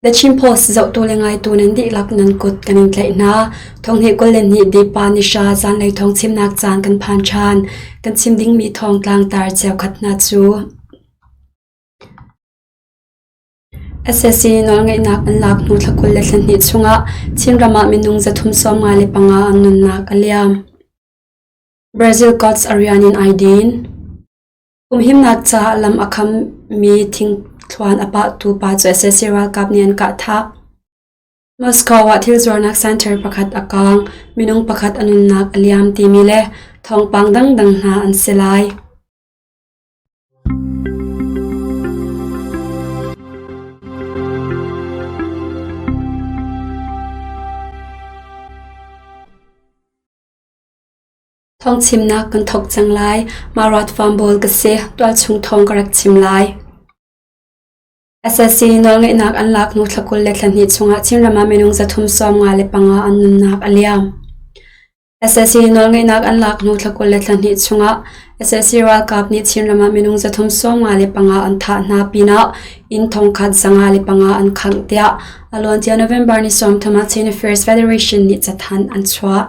The Chin Post zohtu le ngaitu nan dihlak nan kut kan in tlaih hna. Thonghnih 22 Dipa Nisha zanlei thawng chimnak caan kan phan ṭhan. Kan chim dingmi thawng tlangtar cheukhat hna cu. SSC nawlngeihnak an lak hnu thla 22 chungah Chinram ah minung 355 an nunnak a liam. Brazil Coach a rian in ai din. Humhimnak caah lam a khammi thingthluan a pahtu pa cu sac ralkap nih an kah thah. Moscow ah thil zuarnak center pakhat a kaang, minung pakhat a nunnak a liam timi le thawngpang dangdang hna an si lai. Thawngchimnak kan thawk cang lai. Mah Farm ka si. Tualchung thawng ka rak chim lai. SSC nawlngeihnak an lak hnu thla 22 chungah Chinram ah minung 355 an nunnak a liam. SSC nawlngeihnak an lak hnu thla 22 chungah SSC ralkap nih Chinram ah minung 355 an thah hna pinah inn thongkhat 505 an khangh tiah a luancia November ni 30 ah Chin Affairs Federation nih cathanh an chuah.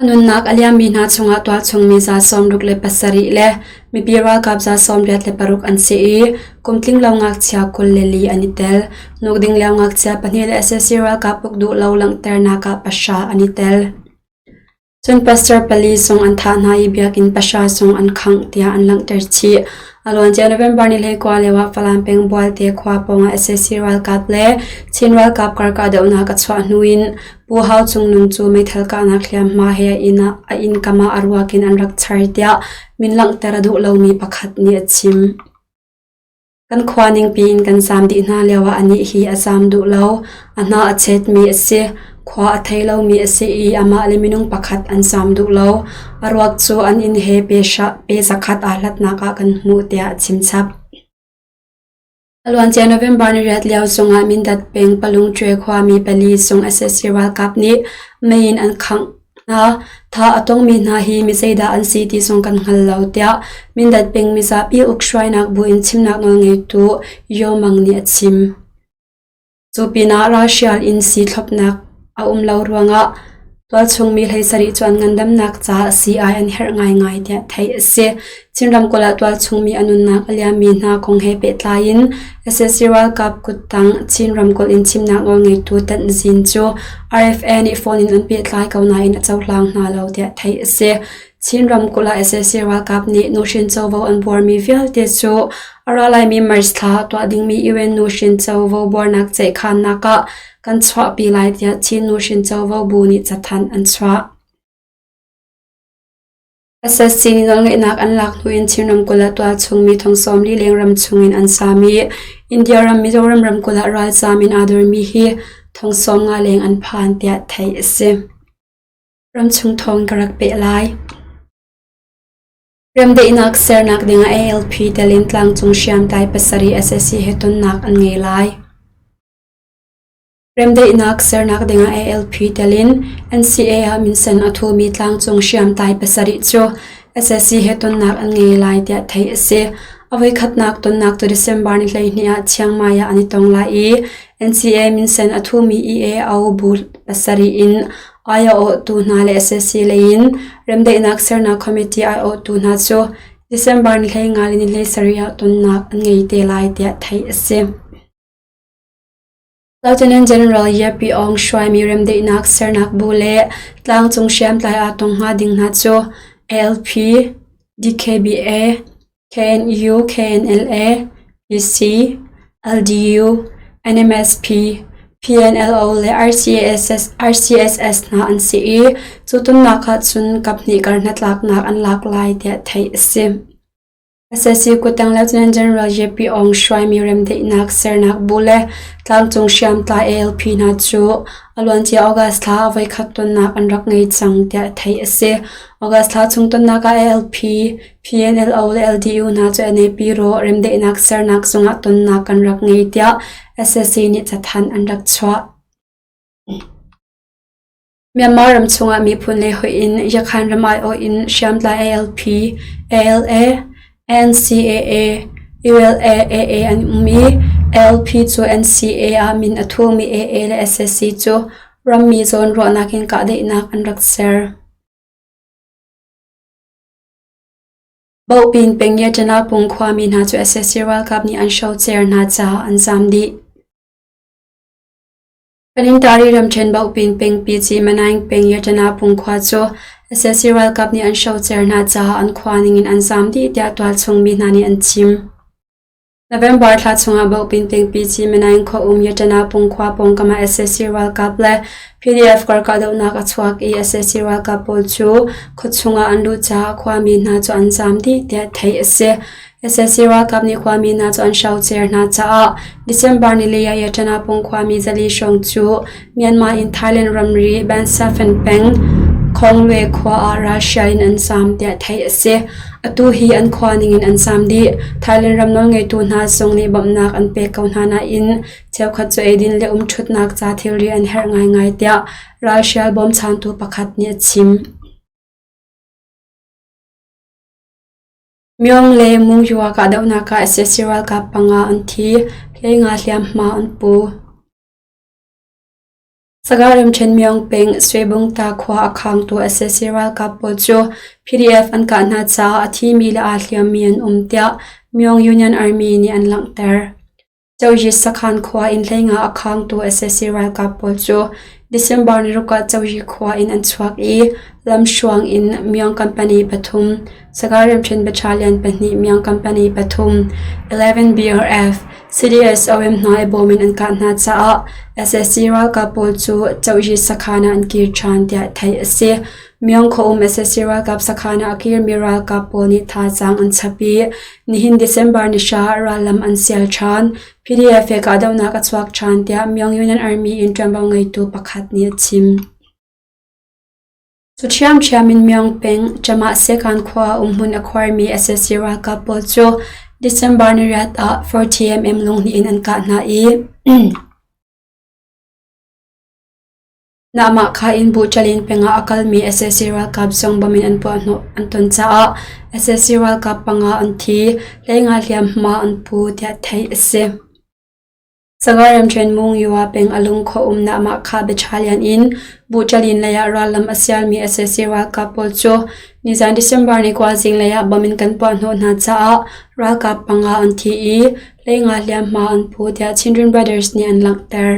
A nunnak a liammi hna chungah tualchungmi 67 le mipi ralkap 86 an si i kum tlinglo ngakchia 24 an i tel. Nukding lio ngakchia pahnih le sac ralkap uk duh lo langhternak ah pahra an i tel. Cun pastor pali zong an thah hna i biakinn pahra zong an khangh tiah an langhter chih. A luancia November ni 19 lio ah Falam peng Bualte khua pawngah sac ralkap le Chin ralkap kar kahdohnak a chuah hnu in Pu Hau Cung Nung cu meithal kahnak hliamhma he a inn ah a innkam ah a ruak in an rak char tiah min langhter a duh lomi pakhat nih a chim. Kan khua ningpi in kan zaam dih hna lioah anih hi a zaam duh lo. A hna a chetmi a si. Khua a thei lomi a si i amah le minung pakhat an zaam duh lo. A ruak cu an inn he pe zakhat aa hlatnak ah kan hmuh tiah a chim chap. A luancia November ni riat lio zongah Mindat peng Palungṭwe khuami pali zong sac ralkap nih mei in an khangh hna. Thah a tongmi hna hi mi zeidah an si ti zong kan hngal lo tiah Mindat peng mizapi ukhruainak bu in chimnak nawlngeitu Yaw Mang nih a chim. Cu pinah ralhrial in siithlopnak a um lo ruangah tualchung mi 17 cu an ngandamnak caah sii-ai an herh ngaingai tiah theih a si. Chin ramkulh ah tualchung mi a nunnak a liammi hna kong he pehtlai in sac ralkap kuttang Chin ramkulh in chimnak nawlngeitu Tan Zin cu RFA nih phone in an pehtlai ko nain a cohlang hna lo tiah theih a si. Chin ramkulh ah sac ralkap nih nuhrin covo an buarmi vialte cu a ra laimi March thla ah tuah dingmi UN nuhrin covo buarnak ceihkhannak ah kan chuahpi lai tiah Chin nuhrin covo bu nih cathanh an chuah. SSC nih nawlngeihnak an lak hnu in Chin ramkulh ah tualchung mi thong 40 leng ram chungin an zaam i India ram Mizoram ramkulh ah ralzaam in aa dormi hi thong 50 leng an phan tiah theih a si. Ramchung thawng ka rak peh lai. Remdaihnak sernak dingah ALP tel in tlangcung hriamtlai pasarih sac he tonnak an ngei lai. Remdaihnak sernak dingah ALP tel in NCA ah minsen a thumi tlangcung hriamtlai pasarih cu sac he tonnak an ngei lai tiah theih a si. A voikhatnak tonnak cu December ni 12 ah Chiang Mai ah an i tong lai i NCA minsen a thumi EAO bu pasarih in Ai a awhtu hna le sac lei in remdaihnak sernak committee aiawhtu hna cu December ni 15 le ni 17 ah tonnak an ngei te lai tiah theih a si. Lieutenant General Ye Pi Aung hruaimi remdaihnak sernak bu le tlangcung hriamtlai aa tong hnga ding hna cu ALP, DKBA, KNU, KNLA, PC, LDU, NMSP, PNLO le RCSS hna an si i cu tonnak ah cun kaphnih kar hnatlaknak an lak lai tiah theih a si. SSC kuttang Lieutenant General JP Aung hruaimi remdaihnak sernak bu le tlangcung hriamtlai ALP hna cu a luancia August thla a voikhat tonnak an rak ngei cang tiah theih a si. August thla chung tonnak ah ALP, PNLO le LDU hna cu NAP rawh remdaihnak sernak zungah tonnak kan rak ngei tiah SSC nih cathanh an rak chuah. Myanmar ram chungah miphun le hoih in Yakhan ram aiawh in hriamtlai ALP, ALA, NCAA, ULAAA an um i LP cu NCA ah min a thumi AA le SSC cu rammi zawnruahnak in kahdaihnak an rak ser. Bohpin peng Yatanapung khuami hna cu sac ralkap nih an hrocer hna caah an zaam dih. Tanintari ramṭhen Bohpin peng Pici Manaing peng Yatanapung khua cu sac ralkap nih an hrocer hna caah an khua ningin an zaam dih tiah tualchung mi hna nih an chim. November thla chungah Bohpin peng Pici Manaing khua um Yatanapung khua pawngkam ah sac ralkap le PDF kar kahdohnak a chuak i sac ralkap pawl cu khuachung ah an luh caah khuami hna cu an zaam dih tiah theih a si. Sac ralkap nih khuami hna cu an hrocer hna caah December nili ah Yatanapung khuami 400 hrawng cu Myanmar in Thailand ramri Bansafen peng Khonglwe khua ah ralhrial in an zaam tiah theih a si. Atu hi an khua ningin an zaam dih. Thailand ram nawlngeitu hna zong nih bawmhnak an pek ko hna nain cheukhat cu eidin le umṭhutnak ca thilri an herh ngaingai tiah ralhrial bawmchantu pakhat nih a chim. Myong le Mungyua kahdohnak ah sac ralkap panga an thi, 15 hliamhma an pu. Saga ramṭhen Myong peng Swebungta khua a khangtu sac ralkap pawl cu PDF an kah hna caah a thimi le aa hliammi an um tiah Myong Union Army nih an langhter. Coyi sakhan khua in 15 a khangtu sac ralkap pawl cu December ni ruk ah Coyi khua in an chuak i lamhruang in Myong Company pathum, Saga ramṭhen Battalion pahnih Myong Company pathum, 11 BRF, CDSOM hna i bawm in an kah hna caah sac ralkap pawl cu Cohyi sakhan ah an kir ṭhan tiah theih a si. Myong khuaum sac ralkap sakhan ah a kirmi ralkap pawl nih thazaang an chap i nihin December ni hra ah rallam an sial ṭhan. PDF he kahdohnak a chuak ṭhan tiah Myong Union Army in ṭuanvo ngeitu pakhat nih a chim. Cu ṭhiamṭhiam in Myong peng Chamah Sekan khua umhmun a khuarmi sac ralkap pawl cu December niriat ah 40mm lunghnih in an kah hna i Nahmah in Buhṭalin peng ah a kalmi sac ralkap zong bom in an puahhnawh an ton caah sac ralkap panga an thi, 15 hliamhma an pu tiah theih a si. Sagaing ramṭhen Mungyiwa peng a lungkhawh umnak Mahkha Battalion in Buhṭalin lei ah rallam a sialmi sac ralkap pawl cu nizan December ni 20 zinglei ah bom in kan puahhnawh hna caah ralkap panga an thi i 15 hliamhma an pu tiah Chindwin Brothers nih an langhter.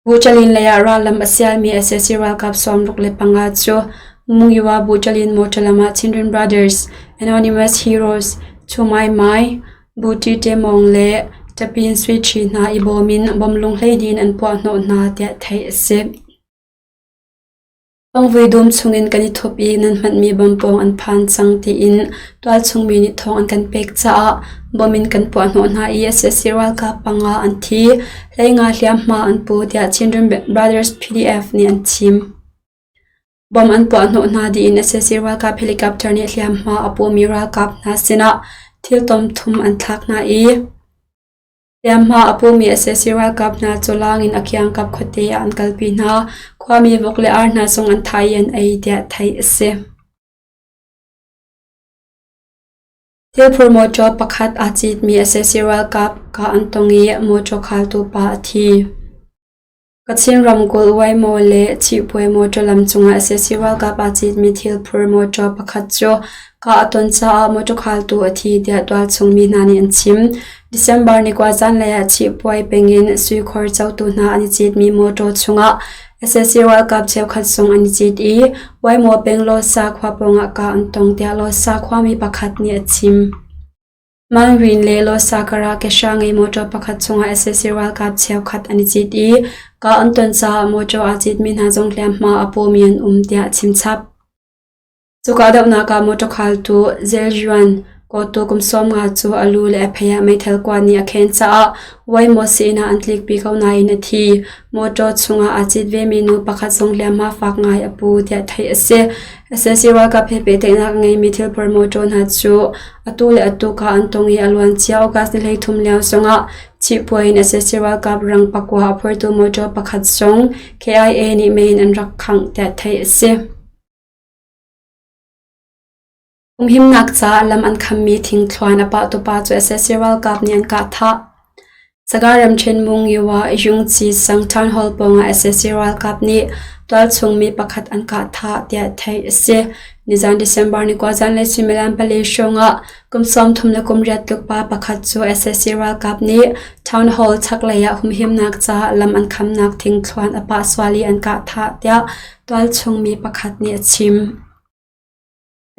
Buṭalin lei ah rallam a sialmi sac ralkap 65 cu Mungyiwa Buṭalin motor lam ah Chindwin Brothers, Anonymous Heroes, Chu Mai Mai, Buṭi Ṭe Mawng le Ṭapin Sui Ṭhi hna i bawm in bomlung 12 in an puahhnawh hna tiah theih a si. Pangvui dum chungin kan i thup i nan hmanhmi bom pawng an phan cang tiin tualchung mi nih thawng an kan pek caah bom in kan puahhnawh hna i sac ralkap panga an thi, 15 hliamhma an pu tiah Chindwin Brothers PDF nih an chim. Bom an puahhnawh hna dih in sac ralkap helicopter nih hliamhma a pumi ralkap hna sinah thil tom thum an thlak hna i Hliamhma a pumi sac ralkap hna cu laang in a kiangkap khuate ah an kalpi hna. Khuami vok le ar hna zong an thah i an ei tiah theih a si. Thilphur mawṭaw pakhat aa citmi sac ralkap kah an tong i mawṭaw khaltu pa a thi. Kachin ramkulh Waimaw le Thihpuai mawṭaw lam cungah sac ralkap aa citmi thilphur mawṭaw pakhat cu kah a ton caah mawṭaw khaltu a thi tiah tualchung mi hna nih an chim. December ni 20 zanlei ah Thihpuai peng in suikhor cotu hna an i citmi mawṭaw chungah sac ralkap cheukhat zong an i cit i Waimaw peng Lawsa khua pawngah kah an tong tiah Lawsa khuami pakhat nih a chim. Manwin le Lawsakar ah kehra ngei mawṭaw pakhat chungah sac ralkap cheukhat an i cit i kah an ton caah mawṭaw aa citmi hna zong hliamhma a pawmi an um tiah a chimchap. Cu kahdohnak ah mawṭaw khaltu Zeljuan Kawtu kum 50 cu a lu le a phei ah meithal kuan nih a khen caah Waimaw sii-inn ah an tlikpi ko nain a thi. Mawṭaw chungah aa cit vemi nu pakhat zong hliamhma fak ngai a pu tiah theih a si. Sac ralkap he pehtlaihnak a ngeimi thilphor mawṭaw hna cu atu le atu kha an tong i a luancia August ni 33 lio zongah Chihpuai in sac ralkap rang pakua a phortu mawṭaw pakhat zong KIA nih mei in an rak khangh tiah theih a si. Humhimnak caah lam an khammi thingthluan a pahtu pa cu sac ralkap nih an kah thah. Saga ramṭhen Mungyiwa Yungci sang Town Hall pawngah sac ralkap nih tualchung mi pakhat an kah thah tiah theih a si. Nizan December ni kua zanlei suimilam pali hrawngah kum 38 tluk pa pakhat cu sac ralkap nih Town Hall chaklei ah humhimnak caah lam an khamnak thingthluan a pah sual i an kah thah tiah tualchung mi pakhat nih a chim.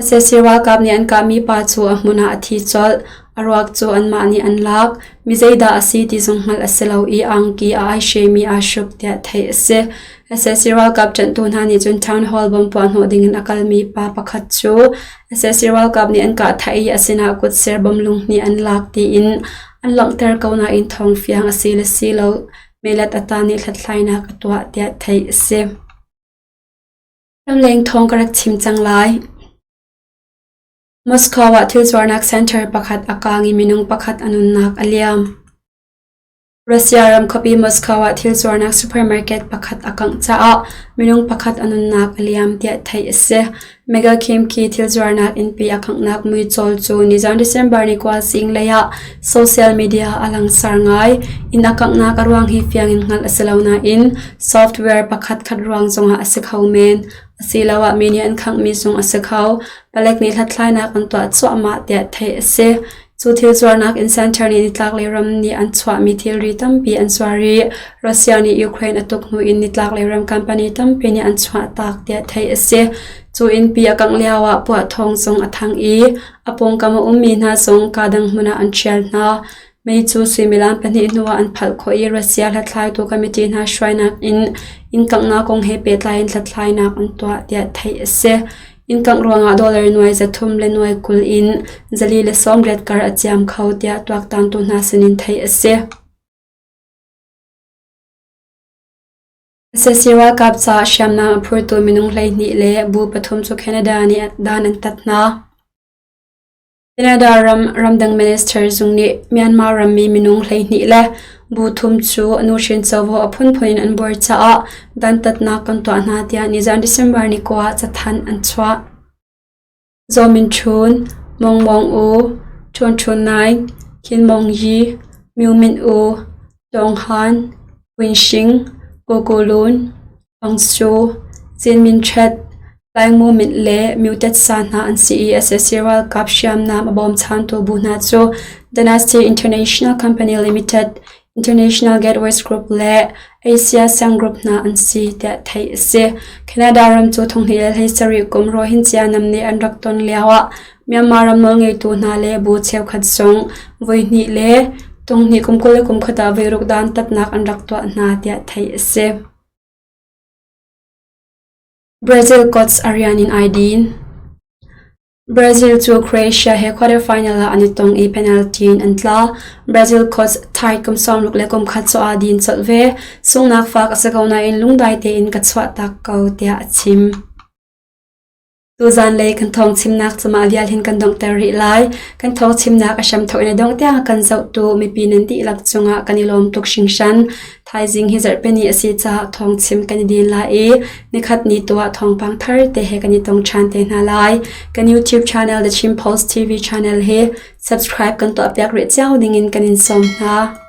Sac ralkap nih an kahmi pa cu a hmun ah a thi colh. A ruak cu anmah nih an lak. Mi zeidah a si ti zong hngalh a si lo i angki a aihremi aa hruk tiah theih a si. Sac ralkap ṭanhtu hna nih cun town hall bomb puahhnawh dingin a kalmi pa pakhat cu sac ralkap nih an kah thah i a sinah kutser bomb lunghnih an lak tiin an langhter ko nain thawngfiang a si le si lo Melat Ata nih hlathlainak a tuah tiah theih a si. Ramleng thawng ka rak chim cang lai. Moscow ah thil zuarnak center pakhat a kaang i minung pakhat a nunnak a liam. Russia ram khuapi Moscow ah thil zuarnak supermarket pakhat a kangh caah minung pakhat a nunnak a liam tiah theih a si. Mega Khimki thil zuarnak innpi a khanghnak muicawl cu nizan December ni kua zinglei ah social media a langsar ngai. Inn a kanghnak a ruang hi fiang in hngalh a si lo nain software pakhat khat ruang zongah a si kho men. Asiloah mi nih an khanghmi zong a si kho. Palek nih hlathlainak an tuah cuahmah tiah theih a si. Cu thil zuarnak inn center nih nitlaklei ram nih an chuahmi thilri tampi an zuar i Russia nih Ukraine a tuk hnu in nitlaklei ram company tampi nih an chuahtak tiah theih a si. Cu innpi a kangh lioah puah thawng zong a thang i a pawngkam a ummi hna zong kaa dang hmun ah an ṭhial hna. Mei cu suimilam pahnih hnuah an phalh khawh i Russia hlathlaitu committee hna hruainak in inn kanghnak kong he pehtlai in hlathlainak an tuah tiah theih a si. Inn kangh ruangah dollar nuai 300 le nuai 20 in 480 kar a ciam kho tiah tuaktantu hna sinin theih a si. Sac ralkap caah hriamnam a phurtu minung 12 le bu pathum cu Canada nih dan an tat hna. Canada ram ramdang minister zung nih Myanmar rammi minung 12 le bu thum cu nuhrin covo a phunphun in an buar caah dantatnak kan tuah hna tiah nizan December ni kua ah cathanh an chuah. Zaw Min Htun, Mong Mong U, Htun Htun Naing, Khin Mong Yi, Myo Min U, Dong Han, Win Shing, Ko Ko Lun, Aung Su, Zin Min Htet, Laingmu Mint le Myotetsa hna an si i sac ralkap hriamnam a bawmchantu bu hna cu Dynasty International Company Limited, International Gateways Group le Asia Siang Group hna an si tiah theih a si. Canada ram cu 2017 kum Rohingya namnih an rak ton lioah Myanmar ram nawlngeitu hna le bu cheukhat zong voihnih le tunghnih kum 20 khat ah voiruk dantatnak an rak tuah hna tiah theih a si. Brazil coach a rian in ai din. Brazil cu Croatia he quarter-final ah an i tong i penalty in an tla. Brazil coach Tite kum 61 cu aa din colh ve. Sunghnak fak a si ko nain lungdai tein ka chuahtak ko tiah a chim. Tuzanlei kan thawng chimnak cu mah vial hin kan donghter rih lai. Kan thawng chimnak a hramthawk in a dongh tiang a kan zohtu mipi nan dihlak cungah kan i lawm tuk hringhran. Thaizing hi zarhpini a si caah thawngchim kan i din lai i nikhat ni tu ah thawngpang thar te he kan i tong ṭhan te hna lai. Kan YouTube channel The Chin Post TV channel hi subscribe kan tuahpiak rih cio dingin kan in sawm hna.